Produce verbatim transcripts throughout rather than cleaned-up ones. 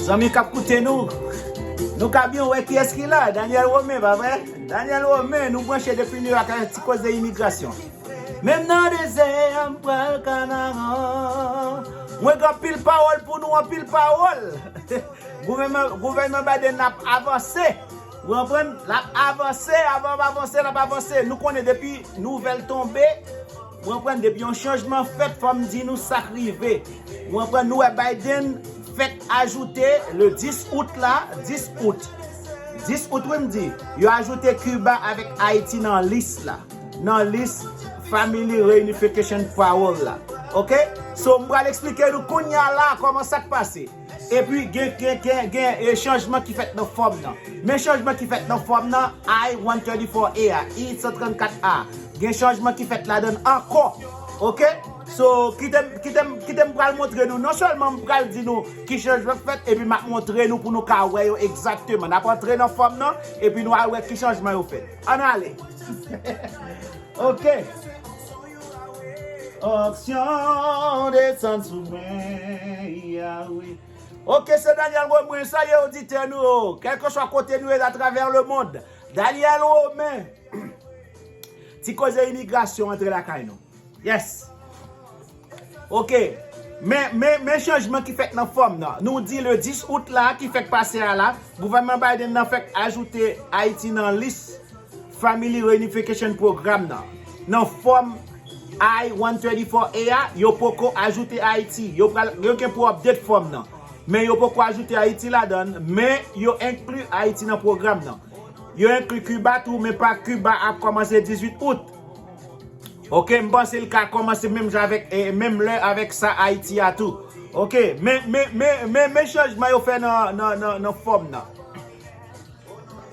Zanmi k ap koute nou, nou ka byen wè kiyès ki la. Daniel Romain, pa vre? Daniel Romain, nou branche depi New York avèk ti koze imigrasyon. Menm nan dezè a, m pral Kanaran. Mwen gen anpil pawòl pou nou, anpil pawòl. Gouvènman, gouvènman Biden ap avanse. Ou konprann? L ap avanse, avan l avanse, l ap avanse. Nou konnen depi nouvèl tonbe, ou konprann, depi yon chanjman fèt, fò m di nou sa k rive. Ou konprann, nou wè Biden fèk ajoute le dis out la, dis out. Dis out, wi, m di, yo ajoute Kiba avèk Ayiti nan lis la, nan lis Family Reunification Power la. Oke? So, m pral eksplike nou kounye a la kòman sa k pase. Epi gen, gen, gen, gen e, chanjman ki fèt nan fòm nan. Men chanjman ki fèt nan fòm nan, I one thirty-four A a, I san trannkat A. Gen chanjman ki fèt ladan l ankò. Oke? So, kite m, kite m, kite m pral montre nou. Non sèlman m pral di nou ki chanjman k fèt, epi m ap montre nou pou nou ka wè yo egzakteman. N ap antre nan fòm nan, epi nou al wè ki chanjman yo fèt. Ann ale. Oke. Onksyon desann sou mwen, Yahweh. Oke, se Daniel Romain, salye oditè nou yo, kèlkeswa kote nou ye atravè lemond. Daniel Romain, ti koze imigrasyon antre lakay nou. Yes. Oke. Men, men, men chanjman ki fèt nan fòm nan. Nou di le dis out la, ki fèk pase a la, gouvènman Biden nan fèk ajoute Ayiti nan lis Family Reunification Program nan. Nan fòm I one thirty-four A a, yo poko ajoute Ayiti. Yo pral, yo gen pou update fòm nan. Men yo poko ajoute Ayiti ladan l, men yo enkli Ayiti nan pwogram nan. Yo enkli Kiba tou, men pa Kiba ap kòmanse dizuit out. Oke, m panse l ka kòmanse menm jan avèk, eh, menm lè avèk sa Ayiti a tou. Oke, men, men, men, men, men chanjman yo fè nan, nan, nan, nan fòm nan.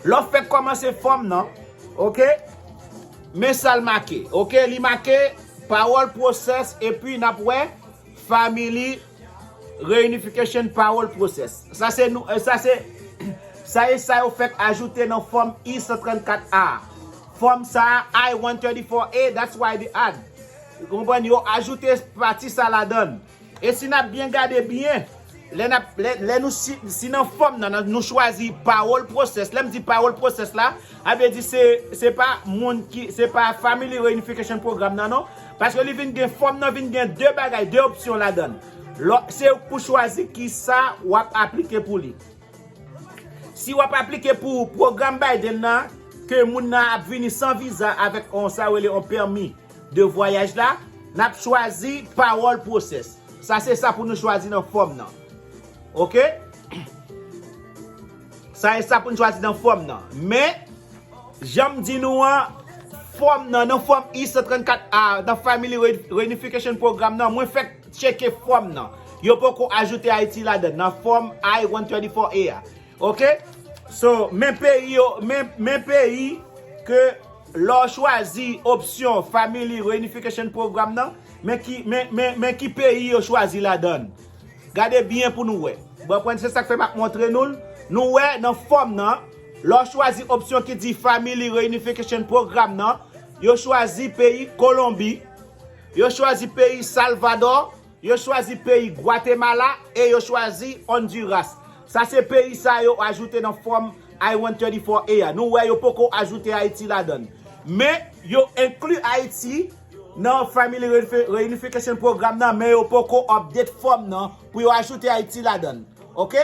Lè w fèk kòmanse fòm nan, oke, men sa l make. Oke, li make power process, epi n ap wè family reunification power process. Sa se nou, eh, sa se, sa e sa yo fèk ajoute nan fòm I san trannkat A. Fòm sa a, I one thirty-four A, that's why they add. Ou konprann? Yo ajoute pati sa ladan l. E si n ap byen gade byen, lè n ap, lè, lè nou si, si nan fòm nan, nan, nou chwazi power process. Lè m di power process la, a vle di se, se pa moun ki, se pa Family Reunification Program nan, non. Paske li vin gen fòm nan, vin gen de bagay, de opsyon ladan l. Lò, se ou k pou chwazi ki sa w ap aplike pou li. Si w ap aplike pou pwogram Biden nan, ke moun nan ap vini san viza avèk on, sa yo rele on pèmi de vwayaj la, n ap chwazi power process. Sa se sa pou nou chwazi nan fòm nan. Oke? Sa e sa pou n chwazi nan fòm nan. Men, jan m di nou an, fòm nan, nan fòm I san trannkat A, nan Family Re-, Reunification Program nan, mwen fèk tcheke fòm nan. Yo poko ajoute Ayiti ladan l, nan fòm I one thirty-four A a. Oke? So, men peyi yo, men, men peyi ke lè w chwazi opsyon Family Reunification Program nan, men ki, men, men, men ki peyi yo chwazi ladan l. Gade byen pou nou wè. Bon, konprann, se sa k fè m ap montre nou l. Nou wè nan fòm nan, lè w chwazi opsyon ki di Family Reunification Program nan, yo chwazi peyi Kolonbi, yo chwazi peyi Salvadò, yo chwazi peyi Gwatemala e yo chwazi Honduras. Sa se peyi sa yo ajoute nan fòm I one thirty-four A a. Nou wè yo poko ajoute Ayiti ladan l. Men yo enkli Ayiti nan Family Reunifi-, Reunification Program nan, men yo poko update fòm nan pou yo ajoute Ayiti ladan l. Oke?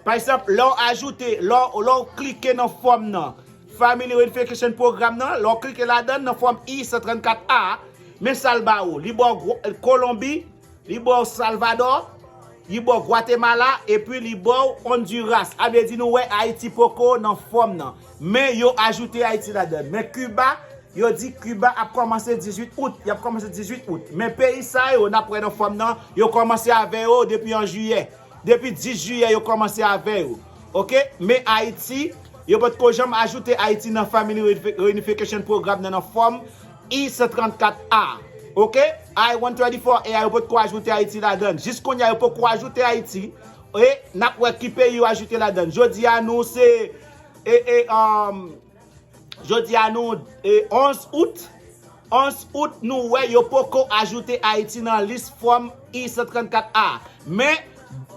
Pa egzanp, lè w ajoute, lè w, lè w klike nan fòm nan, Family Reunification Program nan, lè w klike ladan l, nan fòm I san trannkat A, men sa l ba ou. Li ba w Gwo-, Kolonbi, li ba w Salvadò, li ba w Gwatemala, epi li ba w Honduras. A vle di nou wè Ayiti poko nan fòm nan. Men yo ajoute Ayiti ladan l. Men Kiba, yo di Kiba ap kòmanse dizuit out. Y ap kòmanse dizuit out. Men peyi sa yo, n ap wè nan fòm nan, yo kòmanse avè yo depi an jiyè. Depi dis jiyè, yo kòmanse avè yo. Oke? Men Ayiti, yo potko janm ajoute Ayiti nan Family Reunifi-, Reunification Program nan, nan fòm I san trannkat A. Oke? I one thirty-four A a, yo potko ajoute Ayiti ladan l. Jis kounye a, yo poko ajoute Ayiti. E n ap wè ki peyi yo ajoute ladan l. Jodi a, nou se, e, e, um, jodi a, nou, e, onz out. Onz out, nou wè yo poko ajoute Ayiti nan lis fòm I san trannkat A. Men,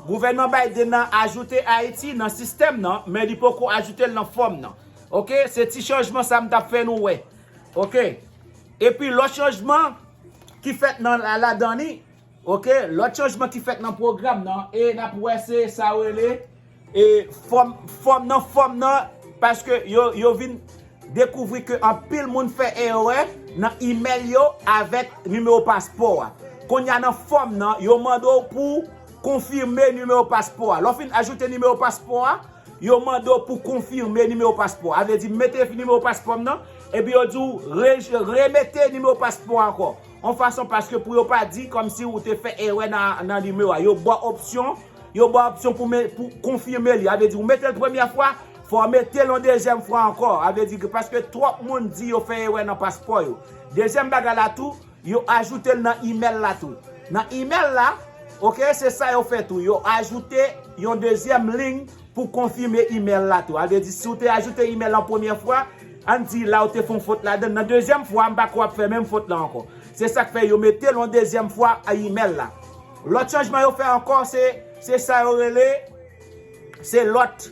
Gouvènman Biden nan ajoute Ayiti nan sistèm nan, men li poko ajoute l nan fòm nan. Oke, se ti chanjman sa m t ap fè nou wè. Oke. Epi lòt chanjman ki fèt nan la- ladan li, oke, lòt chanjman ki fèt nan pwogram nan, e n ap wè se sa yo rele e fòm fòm nan fòm nan, paske yo yo vin dekouvri ke anpil moun fè erè nan imèl yo avèk nimewo paspò a. Kounye a nan fòm nan, yo mande w pou konfime nimewo paspò a. Lè w fin ajoute nimewo paspò a, yo mande w pou konfime nimewo paspò a. A vle di, mete nimewo paspò m nan, epi yo di w re- remete nimewo paspò a ankò. Yon fason paske pou yo pa di kòmsi ou te fè erè nan, nan nimewo a. Yo ba w opsyon, yo ba w opsyon pou, me- pou konfime li. A vle di, ou mete l premyè fwa, fò w mete l yon dezyèm fwa ankò. A vle di, paske twòp moun di yo fè erè nan paspò yo. Dezyèm bagay la tou, yo ajoute l nan imèl la tou. Nan imèl la, oke, se sa yo fè tou. Yo ajoute yon dezyèm liy pou konfime imèl la tou. A vle di, si w te ajoute imèl lan premyè fwa, ann di la w te fè yon fot ladan l. Nan dezyèm fwa, m pa kwè w ap fè menm fot la ankò. Se sa k fè yo mete l yon dezyèm fwa a imèl la. Lòt chanjman yo fè ankò, se se sa yo rele, se lòt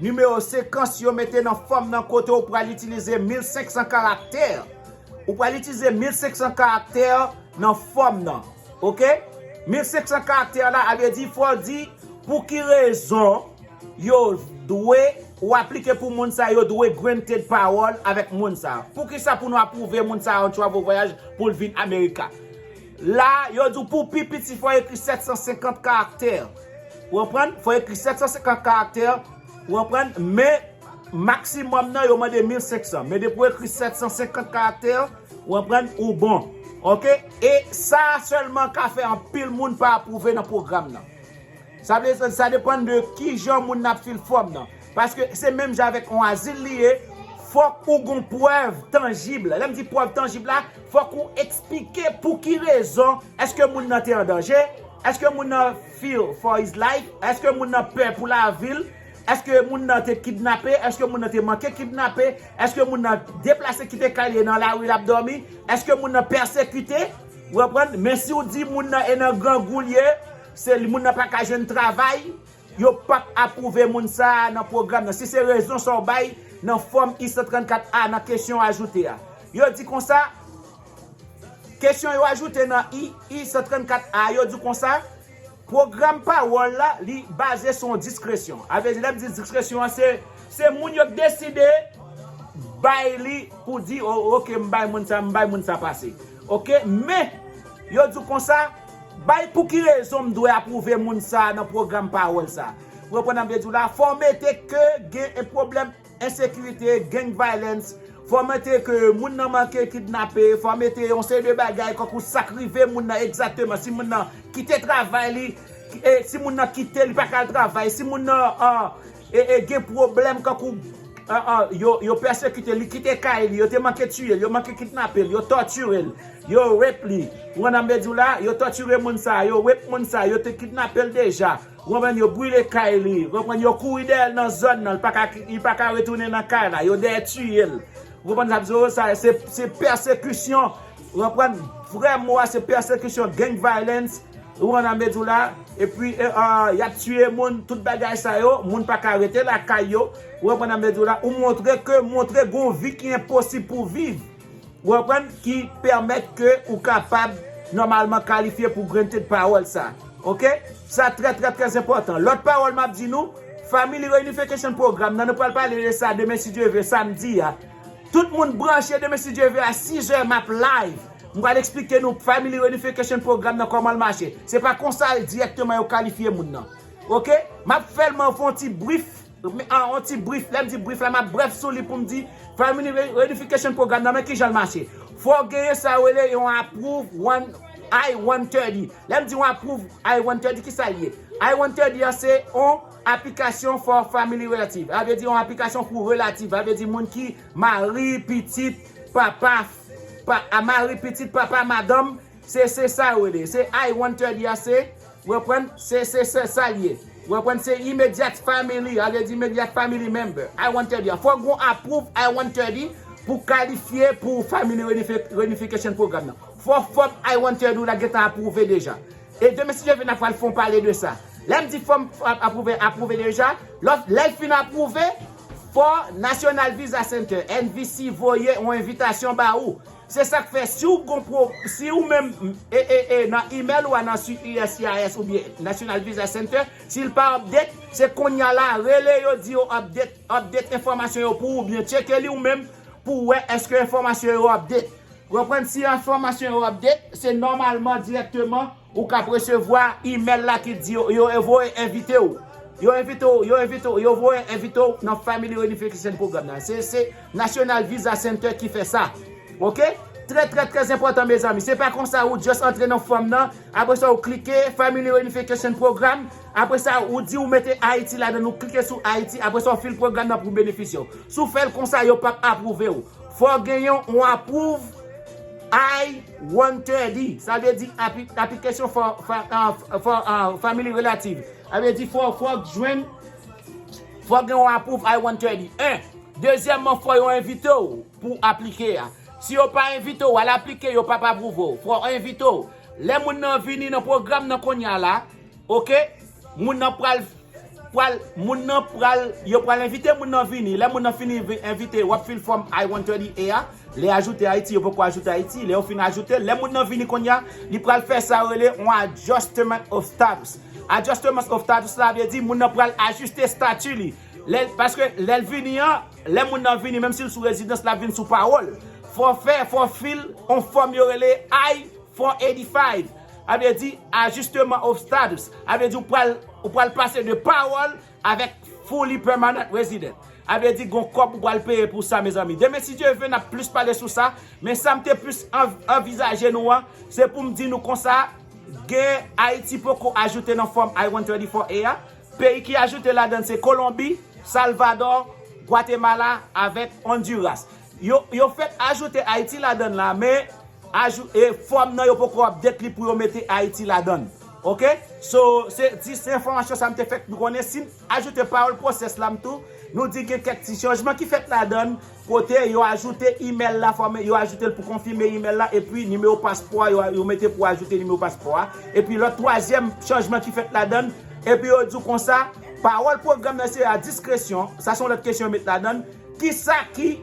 nimewo sekans yo mete nan fòm nan kote w pral itilize mil senk san karaktè. Ou pral itilize mil senk san karaktè nan fòm nan. Oke? Mil senk san karaktè la, a vle di, fò w di pou ki rezon yo dwe, ou aplike pou moun sa, yo dwe granted parole avèk moun sa. Poukisa pou nou apwouve moun sa yon travel vwayaj pou l vin Amerika? La, yo di w pou pi piti fò w ekri sèt san senkant karaktè. Ou konprann? Fò w ekri sèt san senkant karaktè. Ou konprann? Men maksimòm nan, yo mande mil senk san. Men depi w ekri sèt san senkant karaktè, ou konprann, ou bon. Oke? E sa sèlman ka fè anpil moun pa apwouve nan pwogram nan. Sa vle di, sa depann de ki jan moun nan ap fil fòm nan. Paske se menm jan avèk yon azil li ye, fòk ou gon prèv tanjib. Lè m di prèv tanjib la, fòk ou eksplike pou ki rezon, èske moun nan te an danje, èske moun nan fear for his life, èske moun nan pè pou lavi l, èske moun nan te kidnape, èske moun nan te manke kidnape, èske moun nan deplase kite kay li nan lari l ap dòmi, èske moun nan pèsekite, ou konprann? Men si w di moun nan e nan grangou l ye, se li moun nan pa ka jwenn travay, yo p ap apwouve moun sa a nan pwogram nan. Si se rezon sa w bay nan fòm I san trannkat A nan kesyon ajoute a. Yo di konsa, kesyon yo ajoute nan I, I san trannkat A, yo di konsa, pwogram pawòl la, li baze sou yon diskresyon. A vle di, lè m di diskresyon an, se, se moun yo k deside bay li pou di, "O, oke, m bay moun sa, m bay moun sa pase." Oke? Men, yo di w konsa, bay pou ki rezon m dwe apwouve moun sa a nan pwogram pawòl sa a. Ou konprann sa m vle di w la? Fò w mete ke gen yon pwoblèm ensekirite, gang violence, fò w mete ke moun nan manke kidnape, fò w mete yon seri de bagay kankou sa k rive moun nan egzakteman, si moun nan kite travay li, e, si moun nan kite, li pa ka al travay, si moun nan, ah, e, e, gen pwoblèm kankou, ah, ah, yo, yo pèsekite li, kite kay li, yo te manke tiye l, yo manke kidnape l, yo tòtire l, yo rape li. Ou konprann sa m vle di w la? Yo tòtire moun sa, yo rape moun sa, yo te kidnape l deja. Ou konprann? Yo brile kay li. Ou konprann? Yo kouri dèyè l nan zòn nan. Li pa ka, li pa ka retounen nan kay la. Yo dèyè tiye l. Ou konprann sa m di w? Sa, se, se pèsekisyon. Ou konprann? Vrè mo a, se pèsekisyon, gang violence. Ou konprann sa m vle di w la? Epi, e, ah, y ap tiye moun, tout bagay sa yo. Moun pa ka rete lakay yo. Ou konprann sa m vle di w la? Ou montre ke, montre gon vi ki enposib pou viv. Ou konprann? Ki pèmèt ke ou kapab nòmalman kalifye pou granted parole sa. Oke? Sa trè, trè, trè enpòtan. Lòt pawòl m ap di nou, Family Reunification Program nan, nou pral pale de sa demen si Dye vle, samdi a. Tout moun branche demen si Dye vle a sizè m ap live. M pral eksplike nou Family Reunification Program nan kòman l mache. Se pa konsa dirèkteman yo kalifye moun nan. Oke? M ap sèlman fè yon ti brief. Men, ah, yon ti brief. Lè m di brief la, m ap brèf sou li pou m di Family Re- Reunification Program nan, men kijan l mache. Fò w genyen sa yo rele yon approve one, I one thirty. Lè m di yon approve I one thirty, kisa l ye? I one thirty an se yon application for family relative. A vle di yon aplikasyon pou relative. A vle di moun ki mari, pitit, papa, pa, a mari, pitit, papa, madanm, se, se sa yo rele. Se I one thirty a, se, ou konprann, se, se, se sa l ye. Ou konprann, se immediate family, a vle di immediate family member. I one thirty a. Fò gon approve I one thirty pou kalifye pou Family Reunifi- Reunification Program nan. Fò fòm I one thirty w la gentan apwouve deja. E demen si Dye vle n ap pral fè yon pale de sa. Lè m di fò m apwouve, apwouve deja. Lè l fin apwouve, fò National Visa Center, N V C, voye yon envitasyon ba ou. Se sa k fè, si w gon pwo, si ou menm e, e, e, nan email ou a nan USCIS oubyen National Visa Center, si l pa update, se kounye a la, rele yo, di yo update, update enfòmasyon yo pou ou, oubyen tcheke li ou menm pou w wè èske enfòmasyon yo update. Ou konprann? Si enfòmasyon yo update, se nòmalman dirèkteman ou k ap resevwa email la ki di yo, yo voye envite w. Yo envite w, yo envite w, yo voye envite w nan Family Reunification Program nan. Se, se National Visa Center ki fè sa. Oke? Trè, trè, trè enpòtan, mezanmi. Se pa konsa ou just antre nan fòm nan, apre sa ou klike Family Reunification Program, apre sa ou di ou mete Ayiti ladan, ou klike sou Ayiti, apre sa ou fil pwogram nan pou benefisye w. Si w fè l konsa, yo p ap apwouve w. Fò w genyen yon approve I one thirty. Sa vle di apli-, application for, for, uh, for, uh, family relative. Sa vle di fò, fò w jwenn, fò w gen yon approve I one thirty. En. Dezyèmman, fò yo envite w pou w aplike a. Si yo pa envite w, al aplike, yo p ap apwouve w. Fò yo envite w. Lè moun nan vini nan pwogram nan kounye a la, oke, moun nan pral, pral, moun nan pral, yo pral envite moun nan vini. Lè moun nan fini vi-, envite, w ap fil fòm I one thirty A a. Lè ajoute Ayiti, yo poko ajoute Ayiti. Lè yo fin ajoute, lè moun nan vini kounye a, li pral fè sa yo rele yon adjustment of status. Adjustment of status la vle di moun nan pral ajiste stati li. Lè, paske lè l vini an, lè moun nan vini, menm si l sou rezidans, l ap vin sou pawòl. Fò fè, fò fil yon fòm yo rele I four eighty-five. A vle di ajisteman of status. A vle di ou pral, ou pral pase de pawòl avèk fully permanent resident. A vle di gon kòb ou pral peye pou sa, mezanmi. Demen, si Dye vle, n ap plis pale sou sa. Men sa m te plis anv-, anvizaje nou an, se pou m di nou konsa, gen Ayiti poko ajoute nan fòm I one thirty-four A a. Peyi ki ajoute ladan se Kolonbi, Salvadò, Gwatemala avèk Honduras. Yo, yo fèk ajoute Ayiti ladan la, men ajou-, e fòm nan yo poko update li pou yo mete Ayiti ladan. Oke? So, se, se enfòmasyon sa m te fèk nou konnen. Si n ajoute pawòl pwosès la m tou, nou di gen kèk ti chanjman ki fèt ladan, kote yo ajoute email la, fò yo ajoute l pou konfime email la, epi nimewo paspò a, yo, yo mete pou ajoute nimewo paspò a. Epi lòt twazyèm chanjman ki fèt ladan, epi yo di w konsa, pawòl pwogram nan se a diskresyon, sa se yon lòt kesyon yo met ladan, kisa ki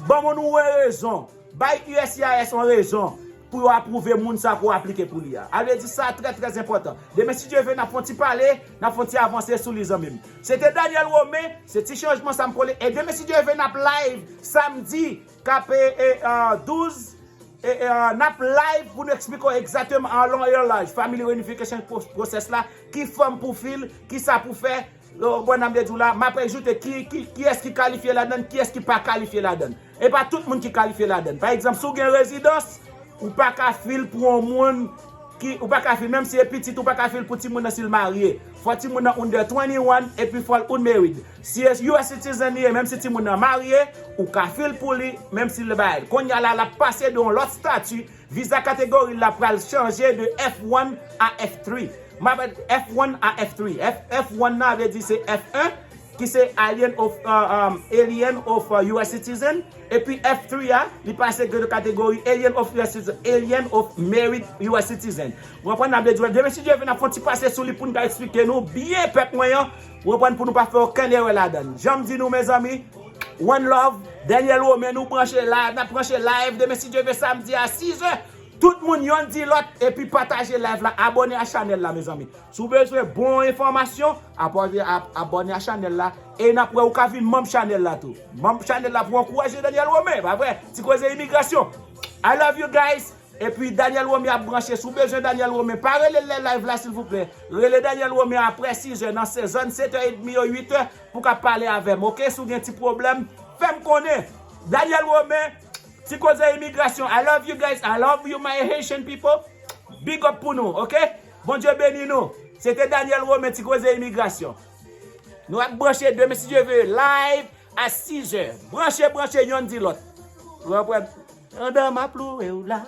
ban moun ou yon rezon, bay USCIS yon rezon pou yo apwouve moun sa pou aplike pou li a. A vle di sa trè, trè enpòtan. Demen, si Dye vle, n ap fè yon ti pale, n ap fè yon ti avanse sou li, zanmi m. Se te Daniel Romain, se ti chanjman sa m pwole. E demen, si Dye vle, n ap live samdi, k ap, e, e, douz, e, e, n ap live pou nou eksplike w egzakteman an lon e an laj, family reunification pro-, process la, ki fòm pou fil, ki sa pou fè, Bon, n ap di w la, m ap ajoute ki, ki, kiyès ki kalifye ladan, kiyès ki pa kalifye ladan. E pa tout moun ki kalifye ladan. Pa egzanp, si w gen rezidans, ou pa ka fil pou yon moun ki, ou pa ka fil, menm si e pitit, ou pa ka fil pou timoun nan si l marye. Fò timoun nan under twenty-one, epi fò l unmarried. Si e U S citizen li ye, menm si timoun nan marye, ou ka fil pou li, menm si l bay. Kounye a la, l ap pase de yon lòt stati, Viza kategori l la pral chanje de F one a F three. M ap F one a F three. F, F one nan vle di se F un, ki se Alien of, uh, um, Alien of, uh, U S Citizen. Epi F three a, li pase de kategori Alien of U S Citizen, Alien of Married U S Citizen. Ou konprann? N ap di, demen si Dye vle, n ap fè yon ti pase sou li pou n ka eksplike nou byen, pèp mwen an. Ou konprann? Pou nou pa fè okenn erè ladan l. Jan m di nou, mezanmi, One love, Daniel Romain, nou branche la, n ap branche live demen si Dye vle samdi a sis è. Tout moun yonn di lòt, epi pataje live la, abòne a chanèl la, mezanmi. Si w bezwen bon enfòmasyon, abòne a, abòne a chanèl la, e n ap wè ou ka vin manm chanèl la tou. Manm chanèl la pou ankouraje Daniel Romain, pa vre? Ti koze imigrasyon. I love you guys. Epi Daniel Romain ap branche. Si w bezwen Daniel Romain, pa rele l lè live la, silvouplè. Rele Daniel Romain apre sis è, nan se-, zòn sèt è edmi yo, uit è, pou w ka pale avè m, oke? Si w gen ti pwoblèm, fè m konnen. Daniel Romain, Ti Koze Imigrasyon. I love you guys. I love you, my Haitian people. Big up pou nou, oke? Bondye beni nou. Se te Daniel Romain, Ti Koze Imigrasyon. Nou ap branche demen, si Dye vle, live a sis è. Branche, branche, yonn di lòt. Ou konprann? Pandan m ap louwe w la,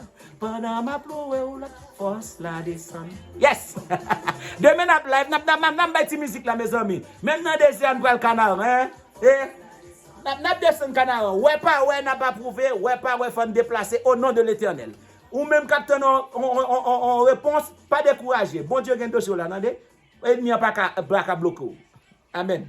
pandan m ap louwe w la, fòs la desann. Yes! Demen n ap live, n ap, n ap, n ap, n ap bay ti mizik la, mezanmi. Menm nan dezè a, n pral Kanaran, en? E, n ap, n ap desann Kanaran. Wè pa wè, n ap apwouve, wè pa wè, fò n deplase, o non de Letènèl. Ou menm k ap tann on, on, on, on, on repons, pa dekouraje. Bondye gen dosye w la, tande? Ènmi an pa ka, pa ka bloke w. Amèn.